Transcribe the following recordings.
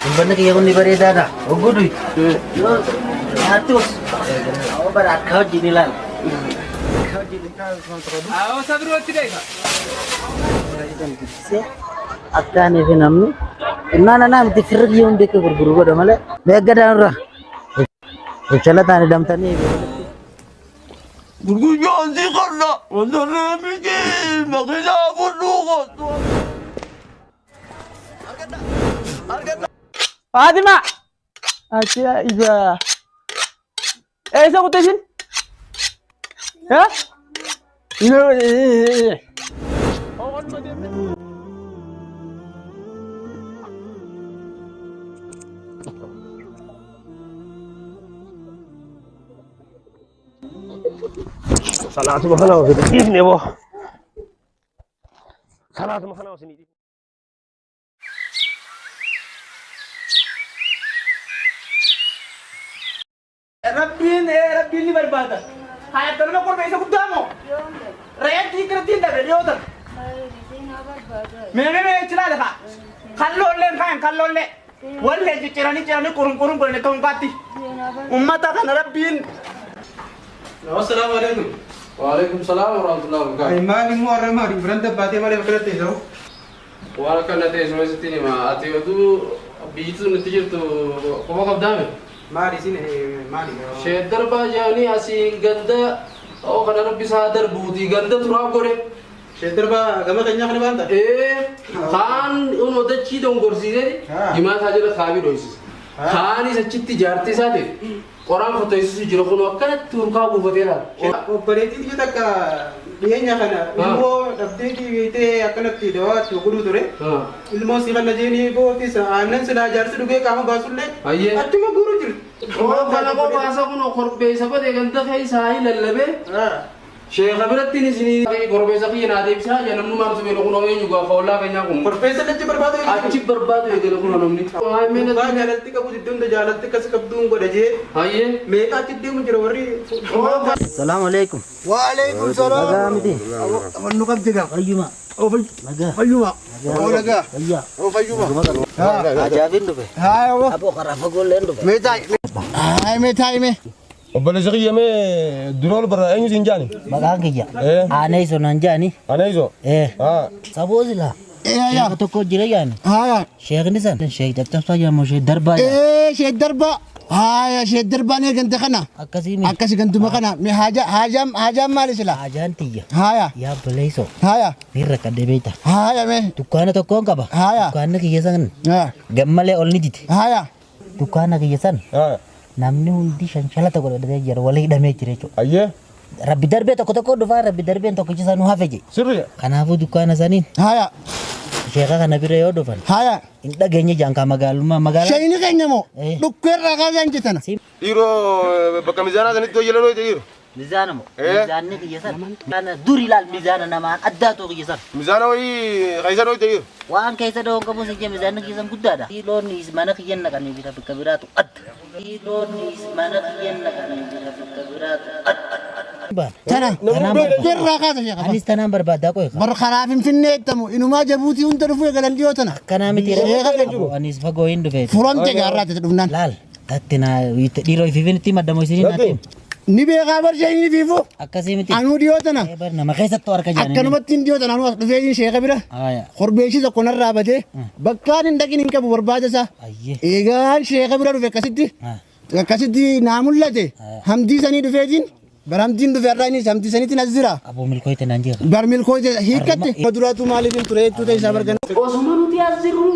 Uffanni kiyya kun ni bareedaadha. Hogguu duyi. Nyaattus. Bara akka wajjin ilaala. Awwa sabirootti deema. Akkaanii fi namni innaan anaa miti firri kiyya hundi akka gurguru godha malee. Meeggadaan irraa. Ibsala taane damtanii. Guyyaan si kanna wantoonni miti makiinaa fudhuu kottu. Faatima! Ajaa'iba! Eessa kutte isin? Ha? Salaatuma kana osoo dhiifne boo. Salaatuma kana osoo dhiifne. Rabbiin rabbiin ni barbaada. Haa akkanuma korbeessa guddaa moo? Re'eetti irratti hin dabre dhiyoo tan. Mee mee mee itti ilaali kaa. Kalloolleen kaan kalloollee. Wallee cicciranii ciranii qurun qurun godhanii akka hunkaatti. Ummata kana rabbiin. Assalaamu alaikum. Waalaikum salaam warahmatullahi wabarakatuh. Maali immoo har'a maali biran dabbaatee malee bakka ta'e ta'u? Waan akkana ta'e suma sitti hima. Ati oduu biyyi tun itti jirtu quba qabdaame? Maali isin maali? Sheek darbaa jedhanii asiin ganda oo kana rabbi isaa darbuuti ganda turaaf godhe. Sheek darbaa gama keenyaa kana baanta? Ee kaan unoo dachii dongorsiisee jimaa isaa jala kaabii dhoysise. Kaanis achitti jaartii isaatiif qoraan fotoysisu jira kun akkanatti hurkaa buufatee laala. Obboleettii biyya takka dhiyeenya kana ilmoo dhabdeetii beektee akkanatti dawaa itti godhuu ture. Ilmoo si kana jeenii bootis aannan silaa jaarsi dhugee qaama baasullee achuma guuru jiru. Oo kana qofaasa kun korbeessa badee ganda keessaa hin lallabee sheeka biratti isinii korbeessa kiyya naa deebisaa jaa namni maal subee kun eenyu gaafa ollaa keenyaa kun. Korbeessa achi barbaadu eegale. Achi barbaadu eegale kun namni. Gubbaa jaalatti qabu jidduu hunda jaalatti akkas qabduun godha jee. Hayyee. Meeqa achi deemu jira warri. Salaamu alaikum. Waalaikum salaam. Nagaa miti. Wannu qabdi gaa. Fayyuma. Nagaa. Fayyuma. Oo nagaa. Fayyaa. Oo fayyuma. Ajaa'ibin dhufe. Haa oo. Aboo karaa fagoolleen dhufe. Mee taa'i. Haa mee taa'i mee. Obboleessi kiyya mee dura ol barra eenyu siin jaani? Maqaan kiyya. Aanee naan jaani. Aneeso. Saboo silaa. Sheeka tokko jira yaani. Haa. Sheekni san sheek caccabsaa jedhamu sheek darbaa jedhama. Ee sheek darbaa. Haa sheek darbaan eegante kana. Akkasii miti. Akkasi gantuma kana. Mee haajaa haajaan haajaan maali sila? Haajaan tiyya. Haaya. Yaa obboleessoo. Haaya. Ni rakkadhee beekta. Haaya mee. Dukkaana tokkoon qaba. Haaya. Dukkaanni kiyya san gammalee ol ni dide. Haaya. Dukkaana kiyya san namni hundi shanshalata godhatee jira walii hidhamee jira jechuudha. Ayyee. Rabbi darbee tokko tokko dhufaa rabbi darbeen tokkichi sanuu hafe je. Sirri. Kanaafuu dukkaana saniin. Haaya. Sheeka kana bira yoo dhufan. Haaya. Hin dhageenye jaan kaa magaalummaa magaalaa. Shayini keenya moo dhukkeerraa kaasaan jetana. Dhiiroo bakka mizaanaa sanitti hojii laloo dhiiroo. Mizaana moo? Mizaanni kiyya san. Mizaana dur ilaal mizaana namaan addaa ta'u kiyya san. Mizaana wayii keessa dhooyte dhiiroo. Waan keessa dhoohan qabu si jee mizaanni kiyya san guddaadha. Loon mana kiyya naqanii bira bakka biraatu adda. Loon mana kiyya naqanii bira bakka biraatu adda. Tana dhukkeerraa kaasa sheeka. Anis tanaan barbaadaa qoy. Bar karaa Finfinnee eettamu inumaa Jabuutii hunda dhufuu eegalan dhiyoo tana. Akkanaa miti Sheeka keenya. Anis fagoo hin dhufeeti. Furamte gaarraa ta'e dhufnaan. Laal tatti naa dhiiroo ifiifin itti maddamoo isinii naatti. Ni beekaa bar shayini fiifu. Akkasii miti. Anuu dhiyoo tana. Nama keessattuu harka jaanii. Akkanumatti hin dhiyoo tana anuu as dhufee sheeka bira. Korbeessi tokko narraa batee bakkaan hin dhaqin hin qabu barbaada isaa. Eegaan sheeka bira dhufe akkasitti. Akkasitti naa mul'ate. Hamdii sanii dhufeetiin bar hamdiin dhufe har'aa innis hamdii saniitiin as jira. Aboo milkooyte naan jeeqa. Bar milkooyte hiikkatte. Duraatu maaliif hin ture jechuu ta'e isaa bargan. Osuma nuti as jirru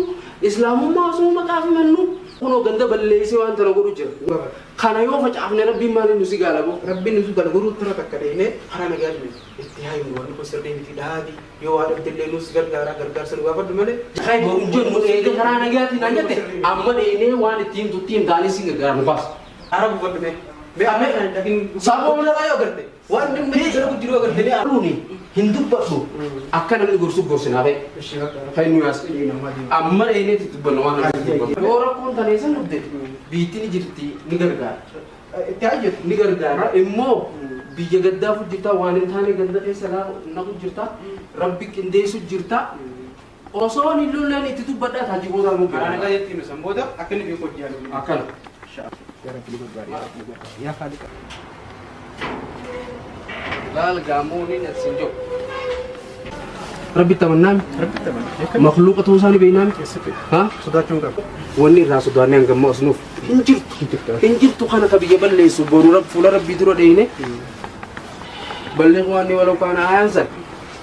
islaamummaa osuma maqaaf himannu kunoo ganda balleessee waan tana godhu jira. Kana yoo facaafne rabbiin maaliin nu si gaala boo? Rabbiin nu si gaala godhuu tara takka deemee karaa nagaa deemee itti haa himu wanni kun sirrii miti dhaabi yoo waa dhabdellee nus gargaara gargaarsa nu gaafadhu malee. Kai boru jennu eega karaa nagaatiin naan jette amma dheenee waan itti himtu itti himtaanis si gargaara nu baasa. Ara buufadhu mee. Mee amma kana hin dhaqin. Saboo yoo agarte waan dhimma itti dalagu jiru agarte ni Aruuni hin dubbadhu akka namni gorsu gorsinaa ta'e. Kan nu yaas amma dheenee itti dubbanna waan namni dubbatu. Yoo rakkoon tanee san dhufte biitti ni jirti ni gargaara. Itti hajjetu ni gargaara immoo biyya gaddaafu jirta waan hin taane ganda keessa naqu jirta rabbi qindeessu jirta. Osoo hin lolleen itti dubbadhaa taajibootaa nu Karaa nagaa jetti nu san booda akka inni beeku hojii yaalu. Akkana. Yaa Khaaliqa. Laal gaammoo ni nasiin jiru. Rabbi tamannaami. Rabbi tamanna. Makhluuqa ta'uu isaanii beeknaami. Ha? Sodaachuun qabu. Wanni irraa sodaannee hangamma osnuuf hin jirtu. Hin jirtu kana ka biyya balleessu boru fuula rabbii dura dheeyne. Balleeq waan ni walau kaana ayaan san.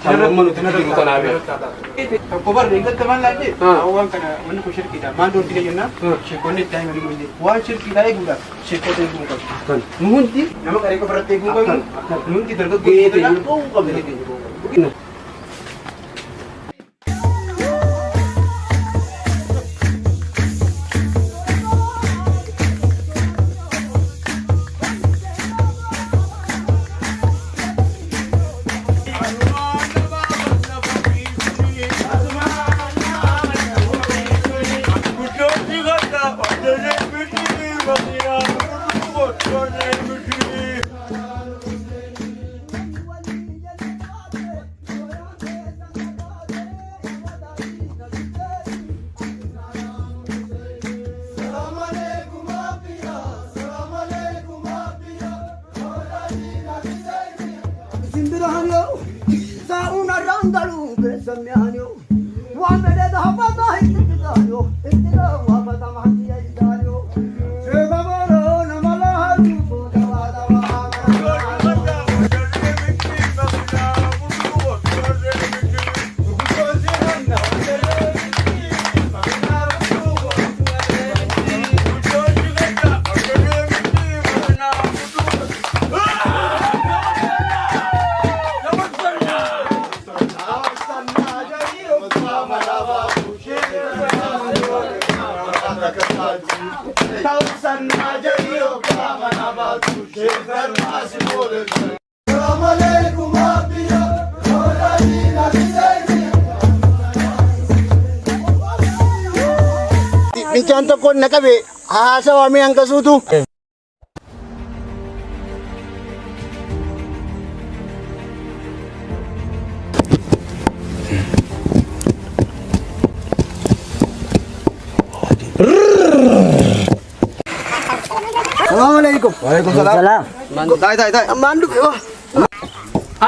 Kan nuti jiru tanaa beeku. Tokko barre eeggatta maal laajjee? Waan kana wanni kun shirkiidha. Maal doon dide jennaan sheekonni itti himanii mul'ise. Waan shirkiidha eeguudhaaf sheekota eeguu qabu. Kan nu hundi nama qaree qofa irratti eeguu qabnu. Nu hundi dargaggoo Gahee teenya ba'uu qabna. Fincaan tokkoon na qabe haasawaa mee hanqasuutu. Salaamu alaikum. Waalaikum salaam. Taa'e taa'e taa'e. Ammaan dhufe.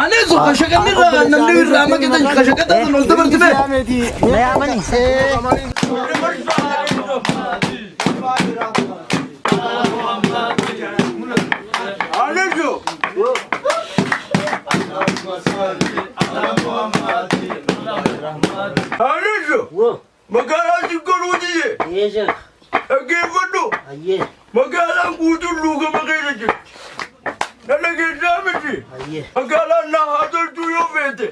Ani so kashaqanni irraa namni irraa maqatan kashaqatan sun ol dabartime. Na yaamani. Aniso magaalaa Jiggaruu jiyye. Ayyee sheekh. Dhaggeeffadhu. Ayyee. Magaalaan guutuun luugama keessa jirti. Nana keessaa miti. Ayyee. Magaalaan naa haa tolchuu yoo feete.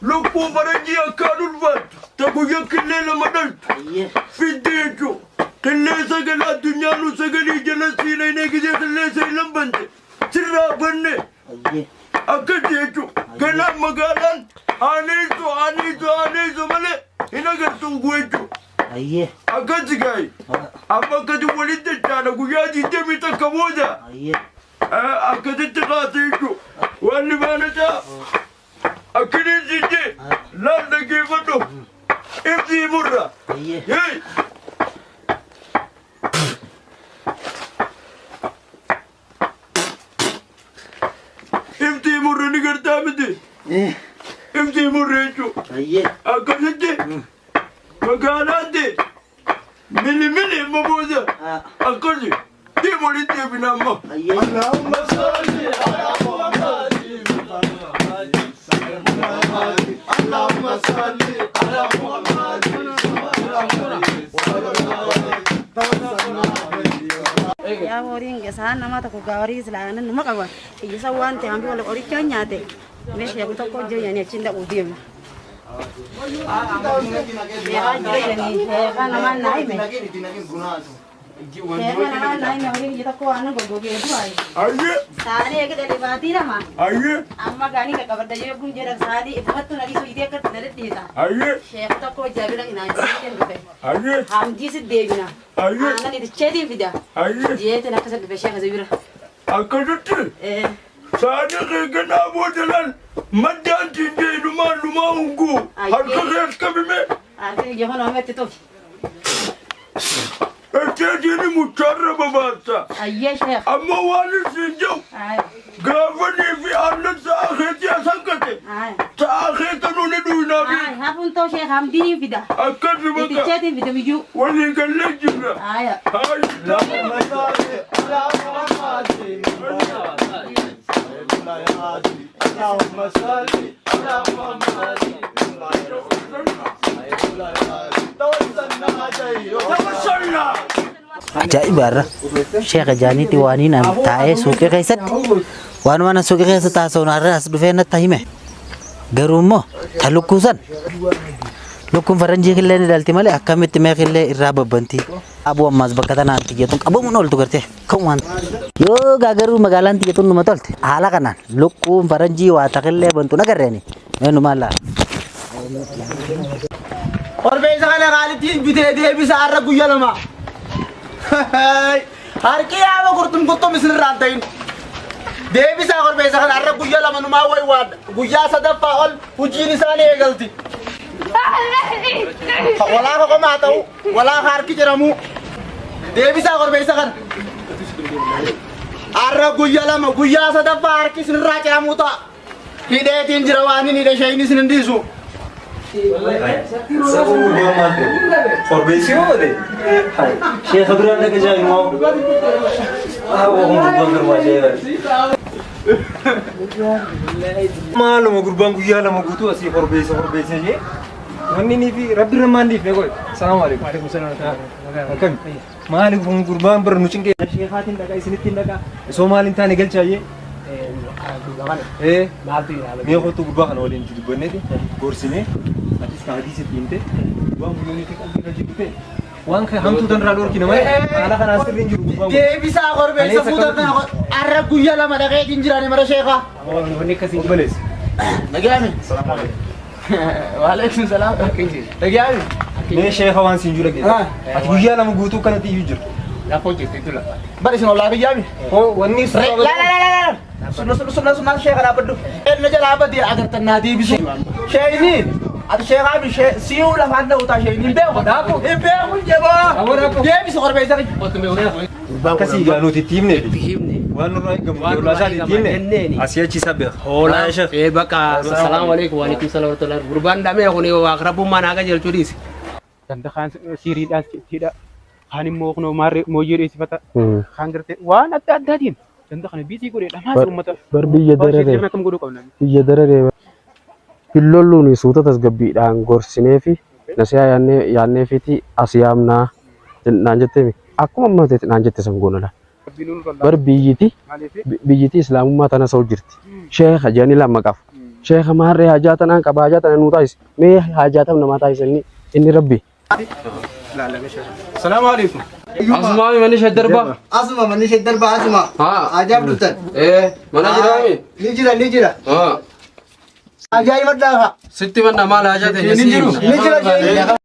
Lukkuu faranjii akkaan ulfaattu. Ta guyyaa killee lama dhaltu. Ayyee. Fidde jechuudha. Qillee sagal addunyaa nu sagalii jala siinee gisee qillee sagalan bante. Sirraa banne. Ayyee. Akkas jechuudha. Kanaaf magaalaan aaneessu aaneessu aaneessu malee hin agartu jechuudha. Ayyee. Akkas gaayi. Amma akkasi walitti dachaana guyyaa 21 booda. Ayyee. Akkasitti kaase jechuudha. Waan libaana ta'a. Akkaniin siddee laal dhaggeeffadhu. Ibsii murra. Ayyee. Hey! Ibsii murra ni gartaa miti. Ibsii murra jechuudha. Ayyee. Akkasitti magaalaatti mili mili amma booda akkasi deem walitti deebina amma. Ayyee. Allahumma salli ala Muhammad. Allahumma salli ala Muhammad. Yaa horiin isaan nama tokko gaarii islaanan numa qaban iyyisa waan ta'e hambi wal qorichaa nyaate meeshaa kun tokko jireenyanii achiin dhaquu deema. Yaa jireenyanii heekaa namaan naa hime. Heekaa namaan naa hime horiin ija tokko waan goggogee du'aayi. Ayyee. Saalee eega dhalee baatii lama. Ayyee. Amma gaanii qaqqabadda yoo kun jedhan saalee ifattu na dhiisuu itee akka dadheeta. Ayyee. Sheekh tokko jaabira inaan jireen dhufe. Ayyee. Hamdii si deebina. Ayyee. Aannan iticheetiin fida. Ayyee. Jeetiin akkasa dhufe sheekh Zabira. Akkasitti saani keeganaa boodalaan maddaan siinjee dhumaan dhumaa hunguu harka kees qabime Harki kiyya kun oomatti tufi. Etteetiin muchaarra babaasa. Ayyee sheekh. Amma waan isin jiru gaafanii fi aannan sa'a keetii asankate. Sa'a keessa nuni duunaa fi. Hafuun ta'u sheekh hamdiin fida. Akkasi bakka. Iticheetiin fida biyyuu. Waliin gallee jirra. Aya. اللهم صل على محمد توسلنا. Ajaa'iba irra sheekha jaaniitti waaniin an taa'ee suuqii keessatti waanuma ana suuqii keessa taasisuun har'a as dhufee natti hime. Garuu immoo ta lukkuu san lukkuun faranjii killee ni dhalti malee akkamitti mee killee irraa babbanti. Abuu ammaas bakka tanaan tiyyatuun qabamuun ooltu gartee ka'umaan. Yoo gaa garuu magaalaan tiyyatuun numa tolte haala kanaan lukkuun faranjii waa takillee bantu nagarreeni. Mee numaan laala. Korbeessa kana qaalittiin bitee deebisa har'a guyyaa lama. Harki yaaba qurxum qurxum isinirraa hin ta'in. Deebisaa korbeessa kana har'a guyyaa lama numaa wayi waadha. Guyyaa sadaffaa ol hojiin isaanii eegalti. Walaa qomaa ta'u, walaa harki jedhamu. Deebisaa korbeessa kana. Har'a guyyaa lama guyyaa sadaffaa harki isinirraa ce'amuu ta'a. Hidheetiin jira waan inni hidhe shayini isin hin dhiisu. Korbeessi yoo ta'e sheekha biraan dhaqa jaayimoo haa gurbaan garmaa ajaa'ibaati. Maaluma gurbaan guyyaa lama guutuu asii korbeessa korbeessa jee wanni inni fi rabbi irra maal dhiifne qoy. Salaamu alaikum. Akkami maali kun gurbaan bara nu cinqee sheekaatiin dhaqa isinittiin dhaqa osoo maal hin taane galchaa jee. Mee kottu gurbaa kana waliin itti dubbanneeti gorsinee atis ka hadiisitti himte gurbaan guyyoon itti qalbii irra jiru ta'e waan hamtuu tanarraa dhorkina malee haala kanaan sirri hin jiru gurbaan kun. Deebisaa korbeessa fuuta kana har'a guyyaa lama dhaqeetiin jirani mara sheekaa. Obboleessa. Nagaami. Waalaikum salaam. Nagaami. Mee sheeka waan siin jiru dhageessa. Ati guyyaa lama guutuu kanatti iyyuu jirtu. Bari isin ollaa biyyaami. Wanni La la la la la. Sunna sunna sunna sunna sheeka dhaabbadhu. Eenyu jala dhaabbate agartan naa deebisu. Sheeyni ati sheekaa mi si'uu lafaan dha'u ta'a sheeyni hin beeku. Hin beeku jeboo. Deebisu korbeessa. Akkasii gaa nuti itti himne waan nurraa eegamu ollaa isaa itti himne asii achi isa beeka. Hoolaa ee bakka salaamu alaikum wa alaikum salaam wa rahmatullahi. Gurbaan dhamee kun rabbummaan haa qajeelchuu dhiisi. Ganda kaan siiriidhaan hidha kaan immoo kunoo maarree mooyyee dheessifata kaan gartee waan adda addaatiin ganda kana biitii godhee dhamaasa uummata. Bar biyya dararee Akkam godhuu qabna. biyya dararee hin lolluun suuta tasgabbiidhaan gorsinee fi nasihaa yaannee yaanneefiiti as yaamnaa naan jetteemi akkuma amma ta'e naan jette san goona. Bar biyyiti biyyiti islaamummaa tana sa'u jirti. Sheekha jedhanii lama qaba. Sheekha maarree hajaa tanaan qaba hajaa tana nuu taasise mee hajaa tam namaa taasise inni rabbi. Salaamu alaikum. Asuma manni shaddarba. Asuma manni shaddarba asuma. Ajaa'ib dhuftan. Mana jiraami. Ni jira ni jira. Ajaa'iba dhaafa. Sitti manna maal hajaa ta'e Ni jira.